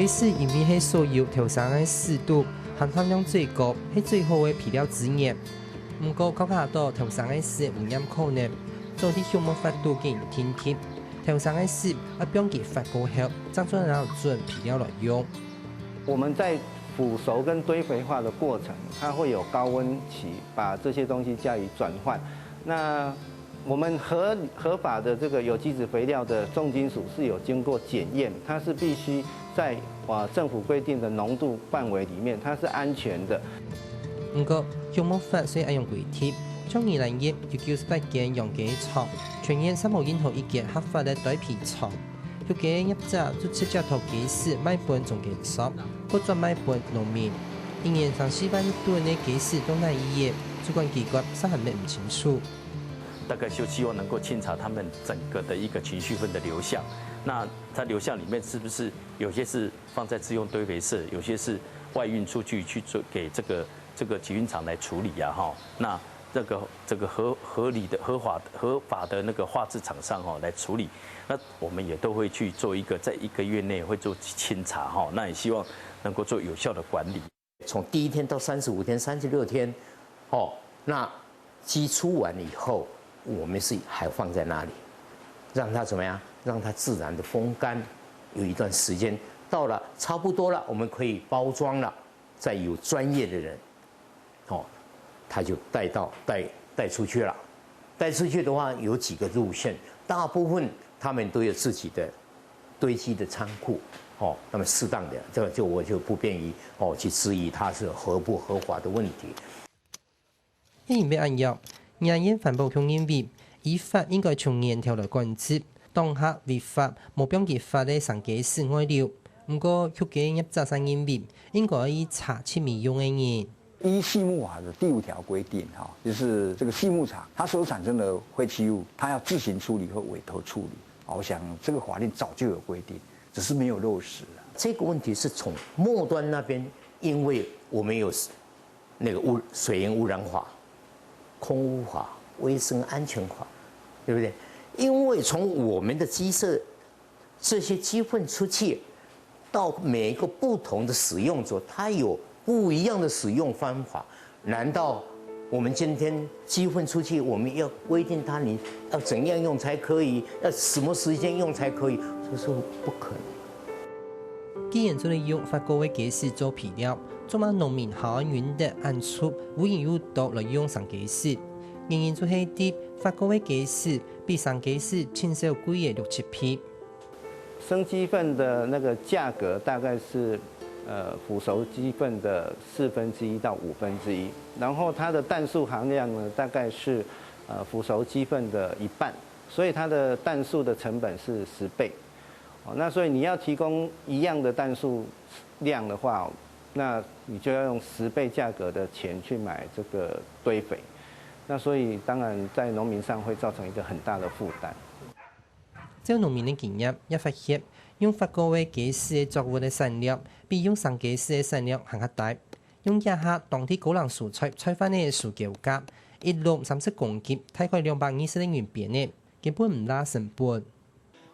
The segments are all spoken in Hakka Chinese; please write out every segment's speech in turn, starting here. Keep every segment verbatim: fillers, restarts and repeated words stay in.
該屎因為係所有頭生个屎肚，含含量最高，係最好个肥料資源。毋過，考察到頭生个屎污染可能，總係畜牧法度緊定定，頭生个屎愛放佢發酵後，正做得準肥料來用。我们在腐熟跟堆肥化的过程，它会有高温期，把这些东西加以转换。那我们合合法的这个有机质肥料的重金属是有经过检验，它是必须在啊政府规定的浓度范围里面，它是安全的。毋過，畜牧法雖然恁樣規定，像宜蘭縣有九十八間養雞場，全縣煞無任何一間合法个堆肥場。畜雞个業者就直接摎雞屎賣分總雞場，或轉賣分農民。一年三四萬噸个雞屎到哪位去，主管機關煞還問毋清楚。大概就希望能够清查他们整个的一个情绪粪的流向。那它流向里面是不是有些是放在自用堆肥社，有些是外运出去去做给这个这个集运厂来处理啊？哈，那这个这个合合理的、合法合法的那个化质厂商哈来处理，那我们也都会去做一个在一个月内会做清查哈。那也希望能够做有效的管理。从第一天到三十五天、三十六天，哦，那鸡出完以后，我们是还放在那里，让它怎么样？让它自然的风干，有一段时间到了，差不多了，我们可以包装了，再由专业的人，哦，他就带到带带出去了。带出去的话，有几个路线，大部分他们都有自己的堆积的仓库，哦，那么适当的，这个就我就不便于哦去质疑它是合不合法的问题。一因為恁樣，宜蘭縣環保局認為，依法應該從源頭來管制，當下違法無放佢發个生雞屎外流。毋過，畜雞業者儕認為，應該以查七米用个人。依畜牧法的第五条规定，哈，就是这个畜牧场它所产生的废弃物，它要自行处理或委托处理。我想这个法令早就有规定，只是没有落实。这个问题是从末端那边，因为我们有那个污水源污染法、空污法、卫生安全法，对不对？因为从我们的鸡舍这些鸡粪出去，到每一个不同的使用者，它有不一样的使用方法。难道我们今天鸡粪出去，我们要规定它你要怎样用才可以，要什么时间用才可以？这是不可能。既然做得用發酵个雞屎做肥料，做麼農民還愛用得恁臭，污染又多來用生雞屎？原因就係知發酵个雞屎比生雞屎淨少貴个六七倍。生鸡粪的那个价格大概是呃腐熟鸡粪的四分之一到五分之一，然后它的氮素含量呢大概是呃腐熟鸡粪的一半，所以它的氮素的成本是十倍。哦，那所以你要提供一样的氮素量的话，那你就要用十倍价格的钱去买这个堆肥。那所以当然在农民上会造成一个很大的负担。照農民个经验，也发现用發酵个雞屎个作物个产量，比用生雞屎个产量还较低。用這下當地高齡蔬菜菜販个蔬膠價，一籠三十公斤，大概兩百二十个銀邊呢，根本毋罅成本。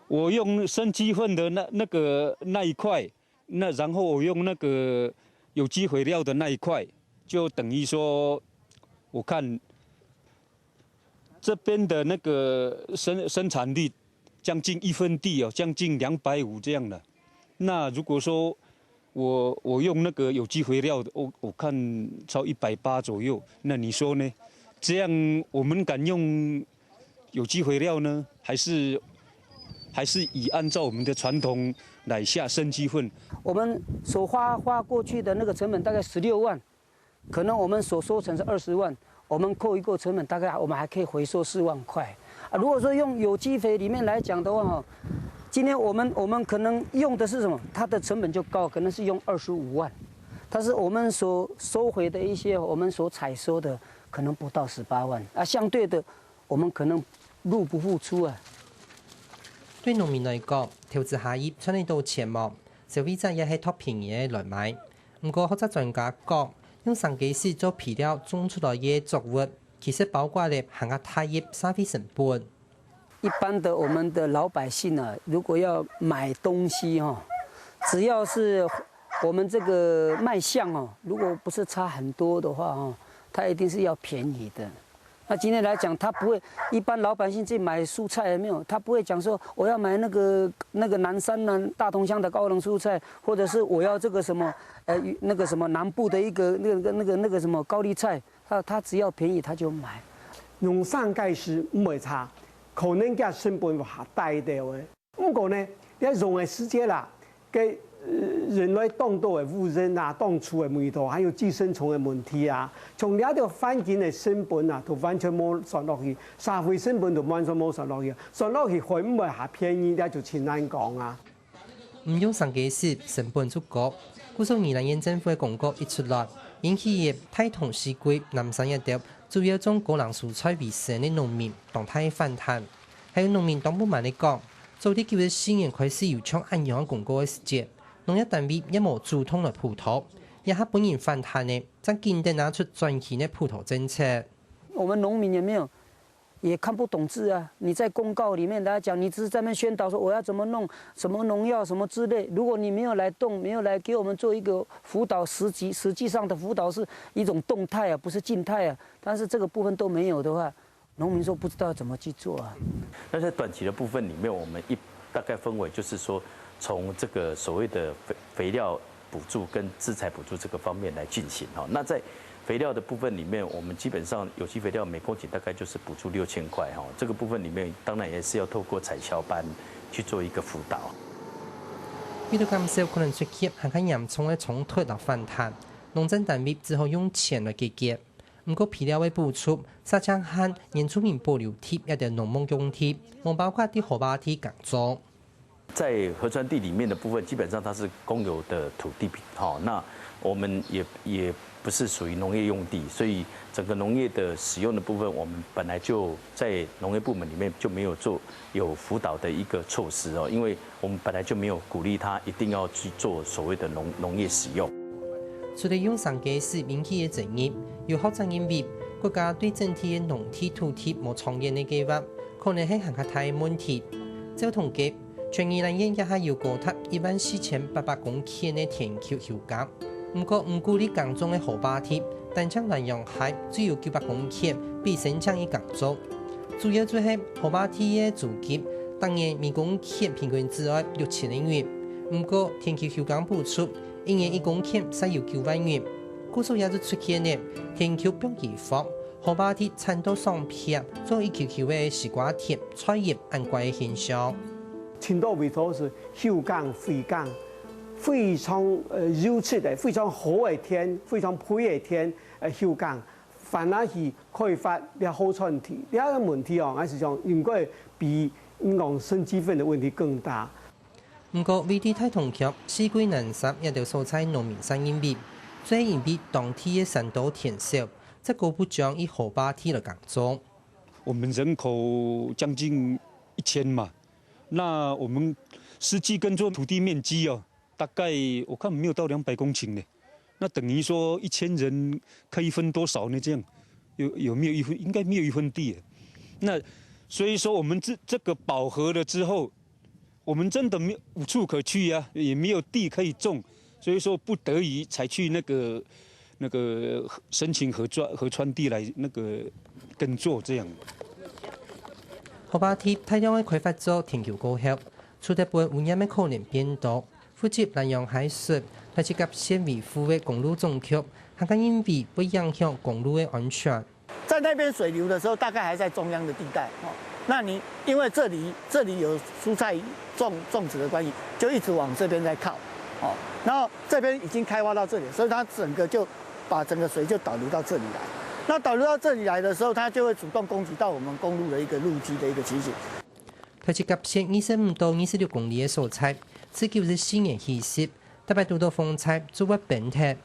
我用生鸡粪的那那个那一块，那然后我用那个有机肥料的那一块，就等于说，我看这边的那个生生产率将近一分地哦，将近两百五这样的。那如果说我我用那个有机肥料的，我我看超一百八左右，那你说呢？这样我们敢用有机肥料呢，还是还是以按照我们的传统来下生鸡粪？我们所花花过去的那个成本大概十六万，可能我们所收成是二十万，我们扣一扣成本，大概我们还可以回收四万块。啊，如果说用有机肥里面来讲的话，哈，今天我们我们可能用的是什么？它的成本就高，可能是用二十五万，但是我们所收回的一些我们所采收的可能不到十八万啊，相对的，我们可能入不敷出啊。對農民來講，投資下去賺得到錢無？消費者也係擇便宜个來買。毋過，學者專家講，用生雞屎做肥料種出來个作物，其實包括了還較大个社會成本。一般的我们的老百姓啊，如果要买东西哈，只要是我们这个卖相哦，如果不是差很多的话哦，它一定是要便宜的。那今天来讲，他不会，一般老百姓去买蔬菜有没有？他不会讲说我要买那个那个南山南大同乡的高冷蔬菜，或者是我要这个什么呃那个什么南部的一个那个那个那个什么高丽菜，他他只要便宜他就买。農產个係毋會差，可能佢成本會下低一點个。毋過呢，你用个時節啦，个人類當多个污染啊，當臭个味道，還有寄生蟲个問題啊，從這條環境个成本啊，都完全無算落去，社會成本都完全無算落去，算落去會毋會較便宜，這就真難講啊。毋用生雞屎，成本就高。故所宜蘭縣政府个公告一出來，引起業大同、四季、南山一帶主要種高冷蔬菜為生个農民當大反彈。 還有農民當不滿地講，早在九十四年開始有像恁樣个公告个時節，農業單位也無主動來補助，這下分人反彈呢，正緊等拿出轉型个補助政策。我们农民也没有，也看不懂字啊。你在公告里面大家讲，你只是在那边宣导说我要怎么弄，什么农药什么之类。如果你没有来动，没有来给我们做一个辅导，实际实际上的辅导是一种动态啊，不是静态啊。但是这个部分都没有的话， 农民说不知道怎么去做啊。那在短期的部分里面，我们一大概分为就是说，从这个所谓的肥肥料补助跟资材补助这个方面来进行哈。那在肥料的部分里面，我们基本上有机肥料每公顷大概就是补助六千块哈。这个部分里面当然也是要透过产销班去做一个辅导。為著減少可能出現還較嚴重个衝突摎反彈，農政單位只好用錢來解決。 毋過肥料个補助，煞淨限原住民保留地一兜農牧用地，無包括在河壩地耕作。在河川地里面的部分，基本上它是公有的土地，好，那我们也也不是属于农业用地，所以整个农业的使用的部分，我们本来就在农业部门里面就没有做有辅导的一个措施哦，因为我们本来就没有鼓励他一定要去做所谓的农农业使用。 除了用生雞屎引起个爭議，有學者認為，國家對整體个農地土地無長遠个計畫，可能係還較大个問題。照統計，全宜蘭縣這下有高達一萬四千八百公頃个田坵休耕，毋過毋鼓勵耕種个河壩地，單淨蘭陽溪就有九百公頃，比申請已耕作。主要就係河壩地个租金，逐年每公頃平均只愛六千个銀，毋過田坵休耕補助 一年一公頃煞有九萬銀。故所也就出現了田坵放幾荒，河壩地剷到爽片，做一坵坵个西瓜田、菜園恁怪个現象。盡多位所係休耕、廢耕，非常呃優質个、非常好个田、非常肥个田呃休耕，反而去開發這河川地，這个問題哦，𠊎係想應該比你講生雞糞个問題更大。 毋過，位在大同區、四季、南山這兜所在農民煞認為，就係因為當地个山多田少，才顧不將一河壩地來耕種。我们人口将近一千嘛，那我们实际耕作土地面积哦，大概我看没有到两百公顷呢。那等于说一千人可以分多少呢？这样有有没有一分？应该没有一分地耶。那所以说，我们这这个饱和了之后，我们真的没有无处可去啊，也没有地可以种，所以说不得已才去那个那个申请河川河川地来那个耕作这样。河壩地大量个開發做田坵過後，除忒分污染个可能變多，負責蘭陽溪水、大直甲線維護个公路總局，還較認為會影響公路个安全。 在那边水流的时候，大概还在中央的地带哦。那你因为这里这里有蔬菜种种植的关系，就一直往这边在靠哦。然后这边已经开发到这里，所以它整个就把整个水就导流到这里来。那导流到这里来的时候，它就会主动攻击到我们公路的一个路基的一个情形。大直甲線二十五到二十六公里个所在，自九十四年起始，逐擺堵到風災就會崩忒。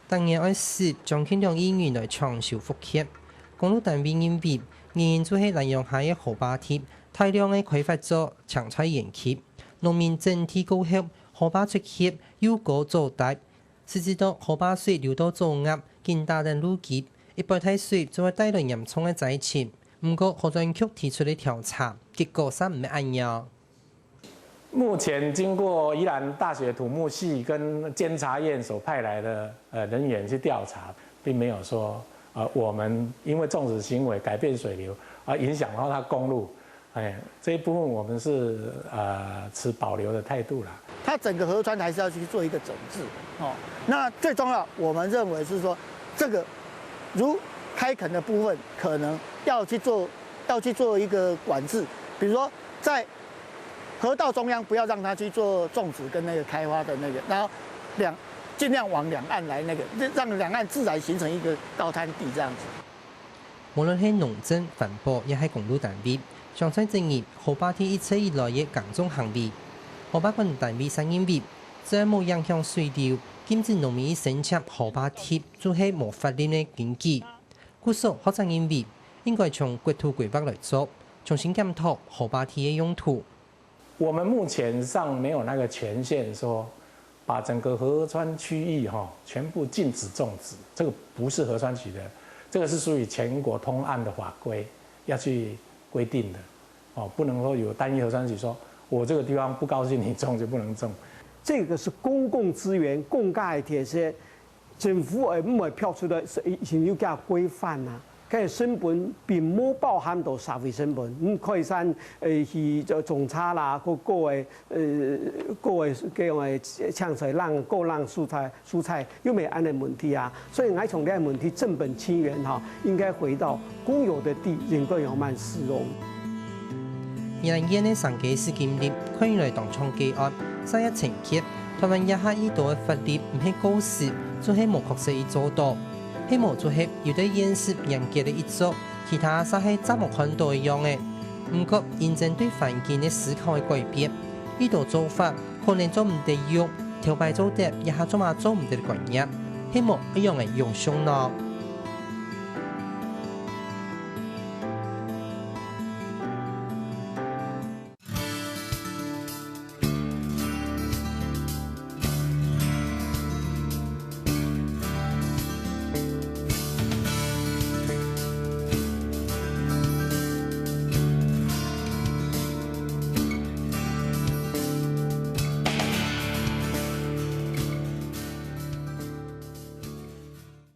逐年愛使將近兩億銀來搶修復建。公路單位認為，原因就係蘭陽溪个河壩地大量个開發做青菜園區，農民整地過後，河壩出現又高又低，使得到河壩水流到作業，緊打等路基，一擺大水就會帶來嚴重个災情。毋過河川局提出个調查，結果煞毋係恁樣。目前经过宜兰大学土木系跟监察院所派来的呃人员去调查，并没有说呃我们因为种植行为改变水流而影响到它公路，哎，这一部分我们是呃持保留的态度啦。它整个河川还是要去做一个整治哦。那最重要，我们认为是说，这个如开垦的部分，可能要去做要去做一个管制，比如说在河道中央不要让它去做种植跟那个开发的那个，然后两尽量往两岸来那个，让两岸自然形成一个高滩地这样子。無論係農政、環保，也係公路單位，常在質疑河壩地一直以來个耕種行為。河壩管理單位就認為，只要無影響水流，禁止農民去伸接河壩地，就係無法律个根據。故所學者認為，應該從國土規劃來做，重新檢討河壩地个用途。我们目前上没有那个权限说把整个河川区域哈全部禁止种植，这个不是河川局的，这个是属于全国通案的法规要去规定的哦，不能说有单一河川局说我这个地方不高兴你种就不能种。这个是公共资源、公家的地界，政府个毋会跳出来，是有个规范啊。个成本并无包含到社会成本，你开山呃去种茶啦，各个呃各个各样个青菜、人个人蔬菜蔬菜，有没有安尼问题啊？所以，我从这个问题正本清源哈，应该回到公有的地，应该要慢使用。宜蘭縣个三个市经历，看起來當像个案，三一情節，台灣這下已多个法律毋係過時，就係無確實已做到。係無就係有對現實嚴格个一做，其他煞係再無看到个樣仔。毋過，因應對環境个思考个改變，已多做法可能做毋得用，頭擺做得，這下做嘛做毋得个觀念，係無一樣个用上呢？